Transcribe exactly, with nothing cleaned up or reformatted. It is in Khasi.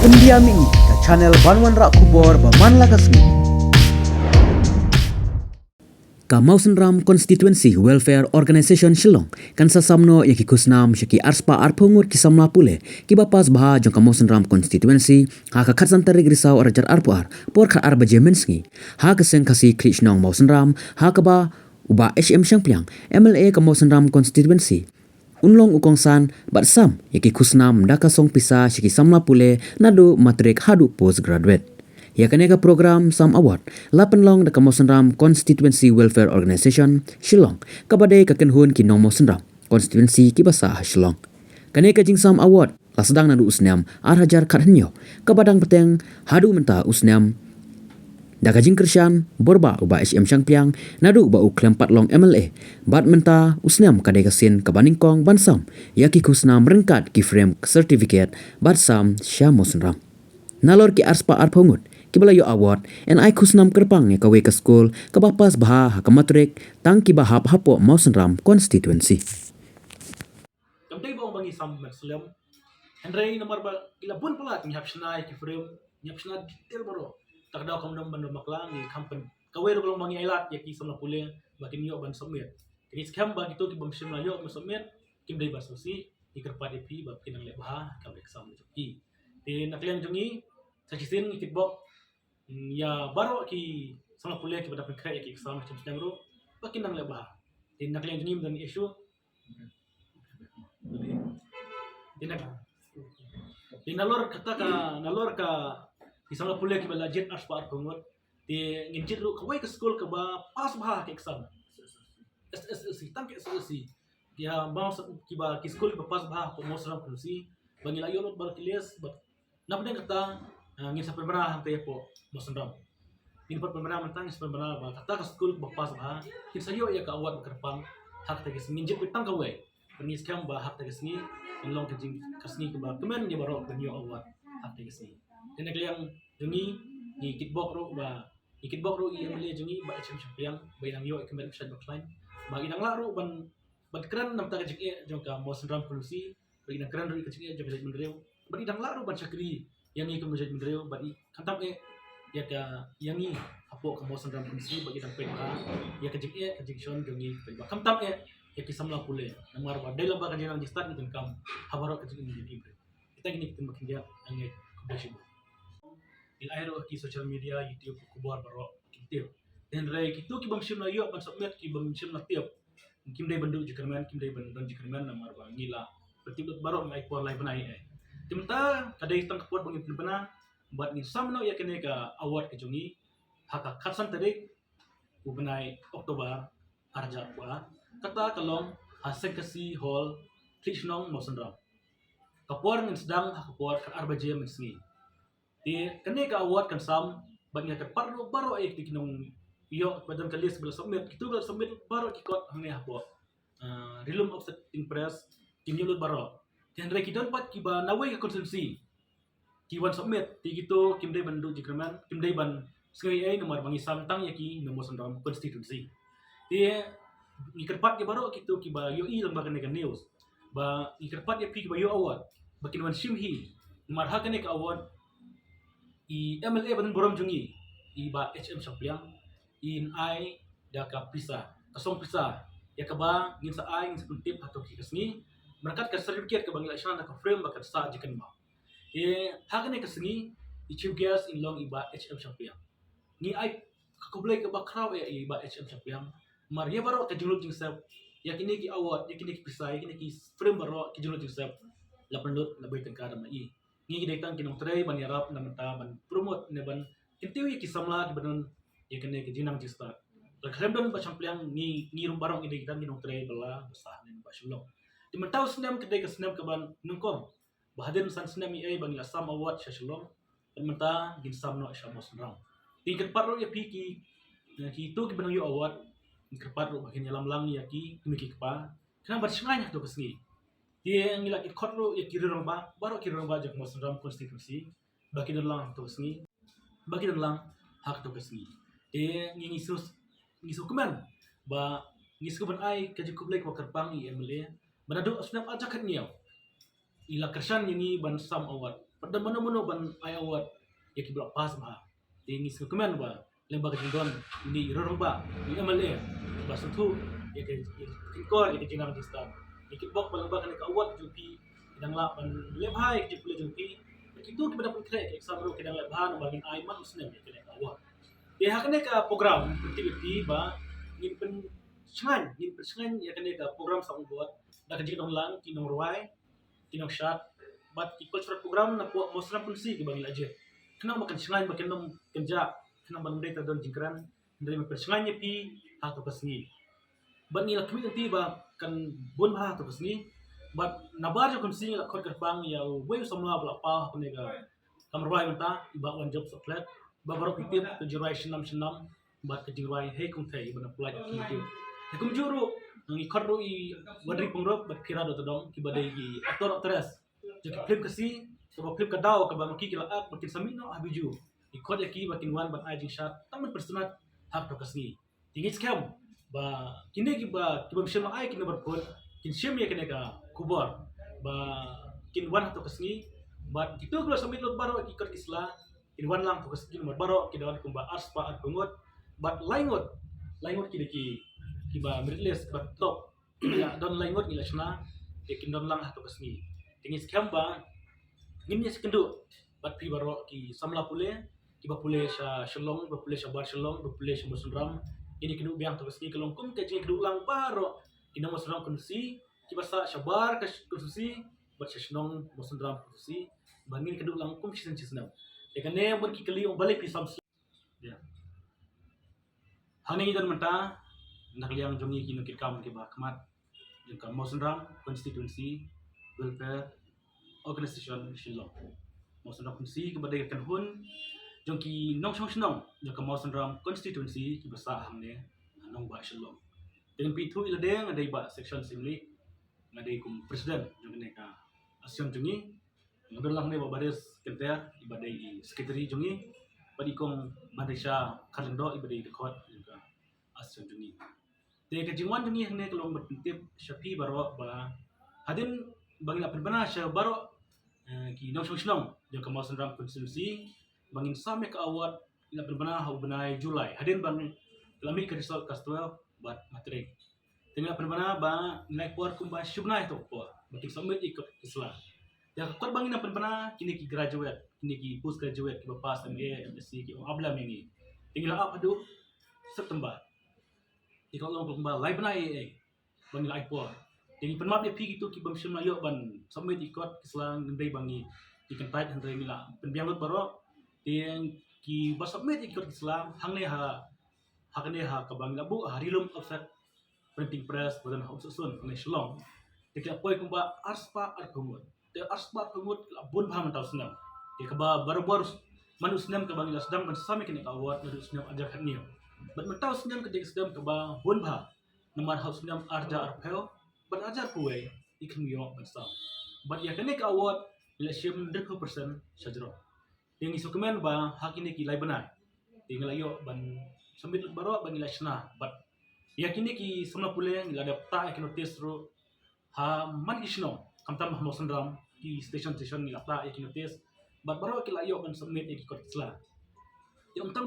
India Mini, ka channel ban wanrah khubor ba man la ka sngi. Ka Mawsynram Constituency Welfare Organisation Shillong kan sa sam noh ïa ki khusnam sha ki arspah arphew ngut ki samla pule kiba pass bha jong ka Mawsynram Constituency ha ka khatsan tarik Risaw arhajar arphew ar por khatar baje mynsngi ha ka seng Khasi Khlieh Shnong Mawsynram, ha kaba u Bah H M Shangpliang, M L A ka Mawsynram Constituency, un long u kongsan bad sam ïa ki khusnam da ka song pisa sha ki samla pule naduh matrik haduh postgraduate. Ïa kane ka program sam award la pynlong da ka Mawsynram Constituency Welfare Organisation Shillong, kaba dei ka kynhun ki nong Mawsynram constituency kiba sah ha Shillong. Kane ka jingsam award la sdang naduh u snem arhajar khathynñiew, kaba dang bteng haduh mynta u snem da ka jingkyrshan bor ba u Bah H M Shangpliang naduh ba u khlem pat long M L A, bad mynta u snem ka dei ka sien kaba nyngkong ban sam ïa ki khusnam ryngkat ki frame certificate bad sam sha Mawsynram. Nalor ki arspah arphew ngut kiba la ïoh award, yn ai khusnam kyrpang ïa kawei ka skul kaba pass bha ha ka matrik, tang kiba hap hapoh Mawsynram constituency. Kam dei ba ong ba ngi sam met slem. Hynrei namar ba ki la bun palat ngi hap shna ïa ki frame, ngi hap shna detail baroh. Ta ka daw kam dang ban dang bakla ngi kham pyn. Kawei ruh ka long ba ngi ai lad ïa ki samla pule ba kin ïoh ban submit. Te ngi skhem ba kito ki bym shym la ïoh ban submit kim dei ban sngewsih, ngi kyrpad ïa phi ba phin nang leh bha ha ka exam jong ki. Te na ka liang jong ngi sa shisien ngi kitbok, mm, ïa baroh ki samla pule kiba dang pynkhreh ïa ki exam ha shisien ruh ba kin nang leh bha. Te na ka liang jong ngi mynta ngi issue Te na, te nalor kata ka, nalor ka, ki samla pule kiba la jied arspah arphew ngut. Te ngin jied ruh kawei ka skul kaba pass bha ha ka exam. S S L C, tang ka S S L C. Ïa, ba sa, kiba, ki skul kiba pass bha ha ka Mawsynram constituency. Ba ngi la ïoh lut baroh ki list, ba na pdeng kata, ah, ngin sa pynbna hangta hapoh Mawsynram. Ngin pat pynbna mynta, ngin sa pynbna ba kata ka skul ba pass bha, kin sa ïoh ïa ka award ba kyrpang ha kata ka sngi. Ngin jied tang kawei. Ngi skhem ba ha kata ka sngi ngin long ka jing, ka sngi kaba kmen ïa baroh ban ïoh award ha kata ka sngi. Te na ka liang jong ngi, ngi kitbok ruh ba, ngi kitbok ruh ïa M L A jong ngi Bah H M Shangpliang ba i nang ïoh ïa ka met ba khlaiñ, ba i nang lah ruh ban, ban kren namar ka jingeh jong ka Mawsynram constituency, ba i nang kren ruh ïa ka jingeh jong ka jaitbynriew, ba i nang lah ruh ban shakri ïa ngi kum ka jaitbynriew, ba i khamtam eh ïa ka, ïa ngi hapoh ka Mawsynram constituency, ba i nang peit bha ïa ka jingeh ka jingshon jong ngi, ba khamtam eh ïa ki samla pule. Namar ba dei lem ba ka jingnang jingstad ngi donkam ha baroh ka jingim jong ngi. Kita kine ki ktien ba khyndiat, nga ngeit, khublei shibun. Ngi la ai ruh ha ki social media, YouTube, khubor baroh ki tip. Hynrei kito ki bym shym la ïoh ban submit, ki bym shym la tip, kim dei ban duh jingkyrmen, kim dei ban don jingkyrmen namar ba ngi la pyntip lut baroh, ngi ai por lai bnai eh. Te mynta ka dei tang ka por ba ngin pynbna bad ngin sam noh ïa kane ka award ka jong ngi ha ka khatsan tarik u bnai October arhajar arphew ar. Kata ka long ha Seng Khasi Hall, Khlieh Shnong, Mawsynram. Ka por ngin sdang ha ka por khatar baje mynsngi. Te kane ka award kan sam bad ngi kyrpad ruh baroh ïa ki nongïoh ba don ka list ba la submit, kito ba la submit baroh ki kot hangne hapoh, ah, Rilum Upsetting Press, kim ïoh lut baroh. Te hynrei ki don pat kiba nawei ka constituency ki wan submit, te kito kim dei ban duh jingkyrmen, kim dei ban sngew ei ei namar ba ngi sam tang ïa ki na Mawsynram constituency. Te ngi kyrpad ïa baroh kito kiba ïohi lyngba kane ka news, ba ngi kyrpad ïa phi kiba ïoh award ba kin wan shim hi, namar ha kane ka award i M L A ba don burom jong ngi, i Bah H M Shangpliang, in ai da ka pisa, ka song pisa ïa kaba ngin sa ai, ngin sa pyntip ha kato ka sngi, markat ka certificate kaba ngi la shna na ka frame ba kan sah jingkynmaw. Te ha kane ka sngi i chief guest in long i Bah H M Shangpliang. Ngi ai ka khublei kaba khraw ïa i Bah H M Shangpliang namar ïa baroh ka jinglut jingsep, ïa kine ki award, ïa kine ki pisa, ïa kine ki frame baroh, ki jinglut jingsep la pynlut, la beit tyngka da ma i. Ngi ki dei tang ki nongtrei ban ïarap na bynta ban promote ne ban kyntiew ïa ki samla kiba don ïa kane ka jingnang jingstad. Lada khlem don Bah Shangpliang, ngi, ngi ruh baroh ngi dei tang ki nongtrei ba la, ba sah ne ba shlong. Te mynta u snem ka dei ka snem kaba nyngkong ba hadien san snem ïa ba ngi la sam award sha Shillong, bad mynta ngin sam noh sha Mawsynram. Te ngi kyrpad ruh ïa phi ki, eh, kito kiba nang ïoh award, ngi kyrpad ruh ba kin ïalam lang ïa ki kmie ki kpa, khnang ban shngaiñ ha kato ka sngi. Te ngi la kyrpad ruh ïa ki rangbah, baroh ki rangbah jong ka Mawsynram constituency, ba ki don lang ha kato ka sngi, ba ki don lang ha kato ka sngi. Te ngi, ngi sngewsih, ngi sngewkmen ba ngi sngewbha ban ai ka jingkhublei kaba kyrpang ïa i M L A ba naduh u snem arhajar khathynñiew i la kyrshan ïa ngi ban sam award. Pat don mano mano ban ai award ïa kiba la pass bha. Te ngi sngewkmen ba lyngba ka jingdon ïa i rangbah, i M L A, ba sngewthuh ïa ka, ïa ka jingkor ïa ka jingnang jingstad. Ngi kitbok ba lyngba kane ka award jong phi ki dang lah ban leh bha ïa ka jingpule jong phi. Bad kito kiba dang pynkhreh ïa ka exam ruh ki dang leh bha namar ngin ai man u snem ïa kane ka award. Te ha kane ka program pyntip ïa phi ba ngin pynshngaiñ, ngin pynshngaiñ ïa kane ka program Sawdong Bad da ka jingdon lang ki nongrwai, ki nongshad bad ki cultural program napoh Mawsynram Constituency kiba ngi la jied. Khnang ba kan shngaiñ ba kan ym kynjah, khnang ban ym dei tang don jingkren, hynrei ban pynshngaiñ ïa phi ha kato ka sngi. Bad ngi la khmih lynti ba kan bun bha ha kato ka sngi. Bad nabar jong ka constituency ngi la khot kyrpang ïa uwei u samla ba la paw ha kane ka kam rwai mynta, i Bah Wanjop Sohkhlet, ba baroh phi tip ka jingrwai shnam shnam bad ka jingrwai Hei Kongthei ba na pynlait ha ki YouTube. Te kumjuh ruh ngi khot ruh i Wanri Pyngrope bad Phira Dohtdong kiba dei ki actor actress jong ki phlim Khasi, kaba phlim Ka Daw kaba ma ki ki la act ba kin sa mih noh ha Bijou. Ngi khot ïa ki ba kin wan ban ai jingshad tang ban pynsynrat ha kato ka sngi. Te ngi skhem ba kine kiba, ki bym shym la ai kine barput kin shim ïa kane ka khubor ba kin wan ha kato ka sngi. Bad kito kiba la submit lut baroh ki kot ki sla kin wan lang ha kato ka sngi namar baroh ki don kumba arspah arphew ngut bad lai ngut, lai ngut ki dei ki, kiba merit list bad top. Ngi la don lai ngut ngi la shna, te kin don lang ha kato ka sngi. Te ngi skhem ba ngin ïa sngewthuh bad phi baroh ki samla pule, kiba pule sha Shillong, ba pule shabar Shillong, ba pule sha Mawsynram. Ngin ïa kynduh biang ha kato ka sngi, ka long kum ka jingkynduh lang baroh ki nong Mawsynram Constituency, kiba sah shabar ka constituency bad sha shnong Mawsynram Constituency, ba ngin kynduh lang kum shisien shisnem. Te kane bun ki kylli, ong balei phi sam sla. Ïa. Hangne ngi don mynta na ka liang jong ngi ki nongkitkam kiba khmat jong ka Mawsynram Constituency Welfare Organisation Shillong. Mawsynram Constituency kaba dei ka kynhun jong ki nongshong shnong jong ka Mawsynram Constituency kiba sah hangne ha nongbah Shillong. Te ngan pynbthuh ïa lade, nga dei Bah Section Syiemlieh, nga dei kum president jong kane ka association jong ngi. Nga don lang ne Bah Baris Kynter, iba dei i secretary jong ngi, bad i Kong Manisha Kharlyngdoh, iba dei i dkhot jong ka association jong ngi. Te ka jingwan jong ngi hangne ka long ban pyntip sha phi baroh ba hadien ba ngi la pynbna sha baroh, eh, ki nongshong shnong jong ka Mawsynram Constituency ba ngin sam ïa ka award, ngi la pynbna ha u bnai July hadien ba ngi la mih ka result class twelve bad matric. Te ngi la pynbna ba ngi la ai por kumba shi bnai, to por ba kin submit ïa ki kot ki sla. Te ka kot ba ngi la pynbna, kine ki graduate, kine ki post graduate kiba pass M A, M Sc, ki ong ap lem ïa ngi. Te ngi la ap haduh September. Te ka long kumba lai bnai ei ei ba ngi la ai por. Te ngi pynmap ïa phi kito ki bym shym la ïoh ban submit ïa ki kot ki sla, ngin dei ba ngi ïa kyntait, hynrei ngi la pynbiang lut baroh. Te kiba submit ïa ki kot ki sla hangne ha, ha kane ha kaba ngi la buh ha Rilum Offset Printing Press ba don ha Umsoh Sun, hangne Shillong. Te ki la poi kumba arspah arphew ngut. Te arspah arphew ngut ki la bun bha mynta u snem. Te kaba barabor man u snem kaba ngi la sdang ban sam ïa kane ka award naduh u snem arhajar khathynñiew. Bad mynta u snem ka dei ka snem kaba bun bha. Namar ha u snem arhajar arphew bad arhajar arphew wei i khlem ïoh ban sam. Bad ïa kane ka award ngi la shim hynriewphew percent shajrong. Te ngi sngewkmen ba ha kine ki lai bnai te ngi la ïoh ban submit lut baroh ba ngi la shna. Bad ïa kine ki samla pule ngi la dep tah ïa ki notice ruh ha man ki shnong, khamtam ha Mawsynram, ki station station ngi la tah ïa ki notice. Bad baroh ki la ïoh ban submit ïa ki kot ki sla. Ïa, ym tang